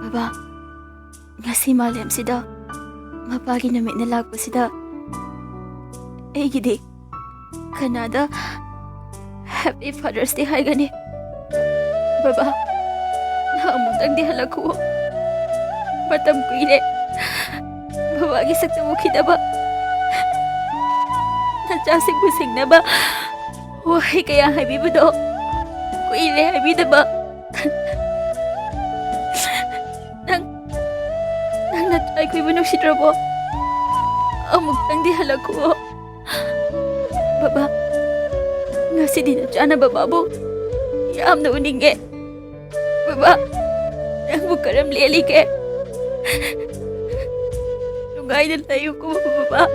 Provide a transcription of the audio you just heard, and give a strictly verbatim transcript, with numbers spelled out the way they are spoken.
ꯕꯕꯥ, ꯉꯁꯤ ꯃꯥꯂꯦꯝꯁꯤꯗ ꯃꯄꯥꯒꯤ ꯅꯨꯃꯤꯠꯅ ꯂꯥꯛꯄꯁꯤꯗ ꯑꯩꯒꯤꯗꯤ ꯀꯅꯥꯗ Happy Father's Day ꯍꯥꯏꯒꯅꯤ? ꯕꯕꯥ, ꯅꯍꯥꯛ ꯑꯃꯨꯛꯇꯪꯗꯤ ꯍꯜꯂꯛꯈꯨꯑꯣ꯫ ꯃꯇꯝ ꯀꯨꯏꯔꯦ ꯕꯕꯥꯒꯤ ꯁꯛꯇꯝ ꯎꯈꯤꯗꯕ꯫ ꯅꯆꯥꯁꯤꯡꯕꯨ ꯁꯤꯡꯅꯕ ꯋꯥꯍꯩ ꯀꯌꯥ ꯍꯥꯏꯕꯤꯕꯗꯣ ꯀꯨꯏꯔꯦ ꯍꯥꯏꯕꯤꯗꯕ꯫ ꯅꯪ, ꯅꯪ ꯅꯆꯥ ꯑꯩꯈꯣꯏꯕꯨ ꯅꯨꯡꯁꯤꯗ꯭ꯔꯕꯣ? ꯑꯃꯨꯛꯇꯪꯗꯤ ꯍꯜꯂꯛꯈꯨꯑꯣ꯫ ꯕꯕꯥ, ꯉꯁꯤꯗꯤ ꯅꯆꯥꯅ ꯕꯕꯥꯕꯨ ꯌꯥꯝꯅ ꯎꯅꯤꯡꯉꯦ꯫ ꯕꯕꯥ, ꯅꯪꯕꯨ ꯀꯔꯝ ꯂꯦꯜꯂꯤꯒꯦ? ꯅꯨꯡꯉꯥꯏꯅ ꯂꯩꯌꯨꯀꯣ, ꯕꯕꯥ꯫